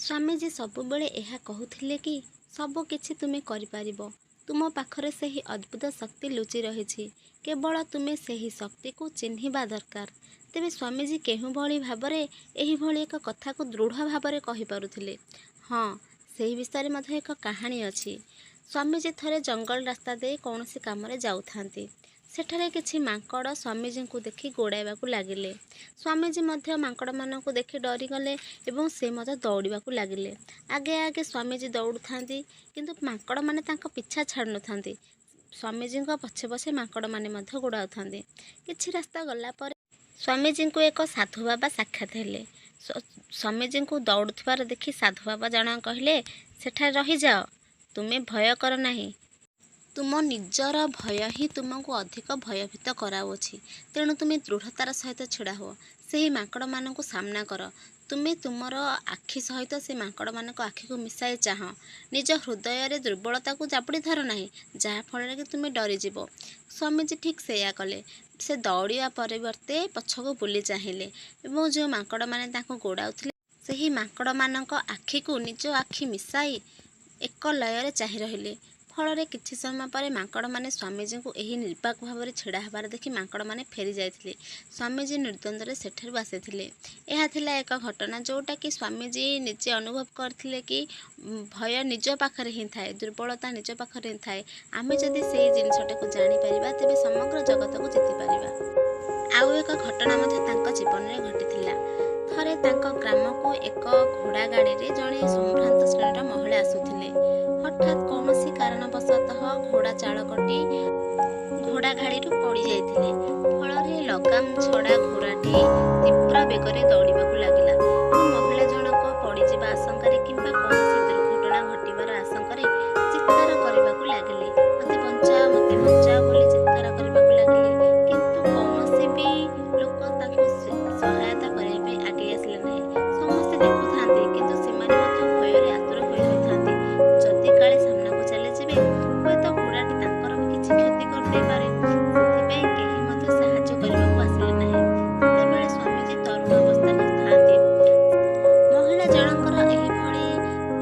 ସ୍ୱାମୀଜୀ ସବୁବେଳେ ଏହା କହୁଥିଲେ କି ସବୁ କିଛି ତୁମେ କରିପାରିବ। ତୁମ ପାଖରେ ସେହି ଅଦ୍ଭୁତ ଶକ୍ତି ଲୁଚି ରହିଛି। କେବଳ ତୁମେ ସେହି ଶକ୍ତିକୁ ଚିହ୍ନିବା ଦରକାର। ତେବେ ସ୍ୱାମୀଜୀ କେଉଁଭଳି ଭାବରେ ଏହିଭଳି ଏକ କଥାକୁ ଦୃଢ଼ ଭାବରେ କହିପାରୁଥିଲେ? ହଁ, ସେହି ବିଷୟରେ ମଧ୍ୟ ଏକ କାହାଣୀ ଅଛି। ସ୍ୱାମୀଜୀ ଥରେ ଜଙ୍ଗଲ ରାସ୍ତା ଦେଇ କୌଣସି କାମରେ ଯାଉଥାନ୍ତି। ସେଠାରେ କିଛି ମାଙ୍କଡ଼ ସ୍ୱାମୀଜୀଙ୍କୁ ଦେଖି ଗୋଡ଼ାଇବାକୁ ଲାଗିଲେ। ସ୍ୱାମୀଜୀ ମଧ୍ୟ ମାଙ୍କଡ଼ମାନଙ୍କୁ ଦେଖି ଡରିଗଲେ ଏବଂ ସେ ମଧ୍ୟ ଦୌଡ଼ିବାକୁ ଲାଗିଲେ। ଆଗେ ଆଗେ ସ୍ୱାମୀଜୀ ଦୌଡ଼ୁଥାନ୍ତି, କିନ୍ତୁ ମାଙ୍କଡ଼ମାନେ ତାଙ୍କ ପିଛା ଛାଡ଼ୁନଥାନ୍ତି। ସ୍ୱାମୀଜୀଙ୍କ ପଛେ ପଛେ ମାଙ୍କଡ଼ମାନେ ମଧ୍ୟ ଗୋଡ଼ାଉଥାନ୍ତି। କିଛି ରାସ୍ତା ଗଲା ପରେ ସ୍ୱାମୀଜୀଙ୍କୁ ଏକ ସାଧୁ ବାବା ସାକ୍ଷାତ ହେଲେ। ସ୍ୱାମୀଜୀଙ୍କୁ ଦୌଡ଼ୁଥିବାର ଦେଖି ସାଧୁ ବାବା ଜଣକ କହିଲେ, ସେଠାରେ ରହିଯାଅ, ତୁମେ ଭୟ କର ନାହିଁ। ତୁମ ନିଜର ଭୟ ହିଁ ତୁମକୁ ଅଧିକ ଭୟଭୀତ କରାଉଅଛି। ତେଣୁ ତୁମେ ଦୃଢ଼ତାର ସହିତ ଛିଡ଼ା ହୁଅ। ସେହି ମାଙ୍କଡ଼ମାନଙ୍କୁ ସାମ୍ନା କର। ତୁମେ ତୁମର ଆଖି ସହିତ ସେ ମାଙ୍କଡ଼ମାନଙ୍କ ଆଖିକୁ ମିଶାଇ ଚାହଁ। ନିଜ ହୃଦୟରେ ଦୁର୍ବଳତାକୁ ଜାବୁଡ଼ି ଧର ନାହିଁ, ଯାହାଫଳରେ କି ତୁମେ ଡରିଯିବ। ସ୍ୱାମୀଜୀ ଠିକ୍ ସେଇଆ କଲେ। ସେ ଦୌଡ଼ିବା ପରିବର୍ତ୍ତେ ପଛକୁ ବୁଲି ଚାହିଁଲେ ଏବଂ ଯେଉଁ ମାଙ୍କଡ଼ମାନେ ତାଙ୍କୁ ଗୋଡ଼ାଉଥିଲେ, ସେହି ମାଙ୍କଡ଼ମାନଙ୍କ ଆଖିକୁ ନିଜ ଆଖି ମିଶାଇ ଏକ ଲୟରେ ଚାହିଁ ରହିଲେ। ଫଳରେ କିଛି ସମୟ ପରେ ମାଙ୍କଡ଼ମାନେ ସ୍ୱାମୀଜୀଙ୍କୁ ଏହି ନିର୍ବାକ ଭାବରେ ଛିଡ଼ା ହେବାର ଦେଖି ମାଙ୍କଡ଼ମାନେ ଫେରି ଯାଇଥିଲେ। ସ୍ୱାମୀଜୀ ନିର୍ଦ୍ୱନ୍ଦ୍ୱରେ ସେଠାରୁ ଆସିଥିଲେ। ଏହା ଥିଲା ଏକ ଘଟଣା, ଯେଉଁଟାକି ସ୍ୱାମୀଜୀ ନିଜେ ଅନୁଭବ କରିଥିଲେ କି ଭୟ ନିଜ ପାଖରେ ହିଁ ଥାଏ, ଦୁର୍ବଳତା ନିଜ ପାଖରେ ହିଁ ଥାଏ। ଆମେ ଯଦି ସେଇ ଜିନିଷଟାକୁ ଜାଣିପାରିବା, ତେବେ ସମଗ୍ର ଜଗତକୁ ଜିତିପାରିବା। ଆଉ ଏକ ଘଟଣା ମଧ୍ୟ ତାଙ୍କ ଜୀବନରେ ଘଟିଥିଲା। ଥରେ ତାଙ୍କ ଗ୍ରାମକୁ ଏକ ଘୋଡ଼ା ଗାଡ଼ିରେ ଜଣେ ସମ୍ଭ୍ରାନ୍ତ ଶ୍ରେଣୀର ମହିଳା ଆସୁଥିଲେ। ହଠାତ୍ କୌଣସି କାରଣବଶତଃ ଘୋଡ଼ା ଚାଳକଟି ଘୋଡ଼ା ଗାଡ଼ିରୁ ପଡ଼ିଯାଇଥିଲେ। ଫଳରେ ଲଗାମ ଛଡ଼ା ଘୋଡ଼ାଟି ତୀବ୍ର ବେଗରେ ଦୌଡ଼ିବାକୁ ଲାଗିଲା ଏବଂ ମହିଳା ଜଣକ ପଡ଼ିଯିବା ଆଶଙ୍କାରେ କିମ୍ବା କୌଣସି ଦୁର୍ଘଟଣା ଘଟିବାର ଆଶଙ୍କାରେ ଚିତ୍କାର କରିବାକୁ ଲାଗିଲେ। ମୋତେ ବଞ୍ଚାଅ, ମୋତେ ବଞ୍ଚାଅ ବୋଲି ଚିତ୍କାର କରିବାକୁ ଲାଗିଲେ। କିନ୍ତୁ କୌଣସି ବି ଲୋକ ତାଙ୍କୁ ସହାୟତା କରିବା ପାଇଁ ଆଗେଇ ଆସିଲେ ନାହିଁ। ସମସ୍ତେ ଦେଖୁଥାନ୍ତି, କିନ୍ତୁ ସେମାନେ ମଧ୍ୟ ଭୟରେ ଆତୁର ହୋଇ ରହିଥାନ୍ତି। ଯଦି କାଳେ ସାମ୍ନାକୁ ଚାଲିଯିବେ, ହୁଏତ ଘୋଡ଼ାଟି ତାଙ୍କର ବି କିଛି କ୍ଷତି କରିଦେଇପାରେ। ସେଥିପାଇଁ କେହି ମଧ୍ୟ ସାହାଯ୍ୟ କରିବାକୁ ଆସିଲେ ନାହିଁ। ସେତେବେଳେ ସ୍ୱାମୀଜୀ ତରୁଣ ଅବସ୍ଥାରେ ଥାଆନ୍ତି। ମହିଳା ଜଣଙ୍କର ଏହିଭଳି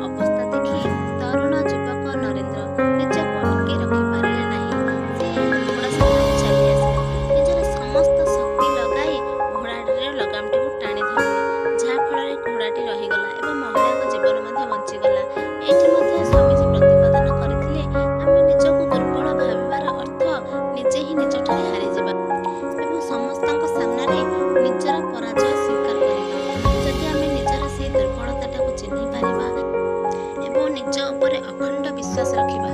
ଅବସ୍ଥା ଦେଖି ତରୁଣ ଯୁବକ ନରେନ୍ଦ୍ର ନିଜକୁ ଅଟକେଇ ରଖିପାରିଲେ ନାହିଁ। ସେ ଘୋଡ଼ା ସାମ୍ନାକୁ ଚାଲି ଆସିଲେ। ନିଜର ସମସ୍ତ ଶକ୍ତି ଲଗାଇ ଘୋଡ଼ାଟିର ଲଗାମଟିକୁ ଟାଣି ଧରିଲେ, ଯାହାଫଳରେ ଘୋଡ଼ାଟି ରହିଗଲା ଏବଂ ମହିଳାଙ୍କ ଜୀବନ ମଧ୍ୟ ବଞ୍ଚିଗଲା। ଏଇଠି ମଧ୍ୟ ସ୍ୱାମୀଜୀ ପ୍ରତିପାଦନ କରିଥିଲେ, ଆମେ ନିଜକୁ ଦୁର୍ବଳ ଭାବିବାର ଅର୍ଥ ନିଜେ ହିଁ ନିଜଠାରେ ହାରିଯିବା ଏବଂ ସମସ୍ତଙ୍କ ସାମ୍ନାରେ ନିଜର ପରାଜୟ ସ୍ୱୀକାର କରିବା। ଯଦି ଆମେ ନିଜର ସେଇ ଦୁର୍ବଳତାଟାକୁ ଚିହ୍ନି ପାରିବା ଏବଂ ନିଜ ଉପରେ ଅଖଣ୍ଡ ବିଶ୍ୱାସ ରଖିବା,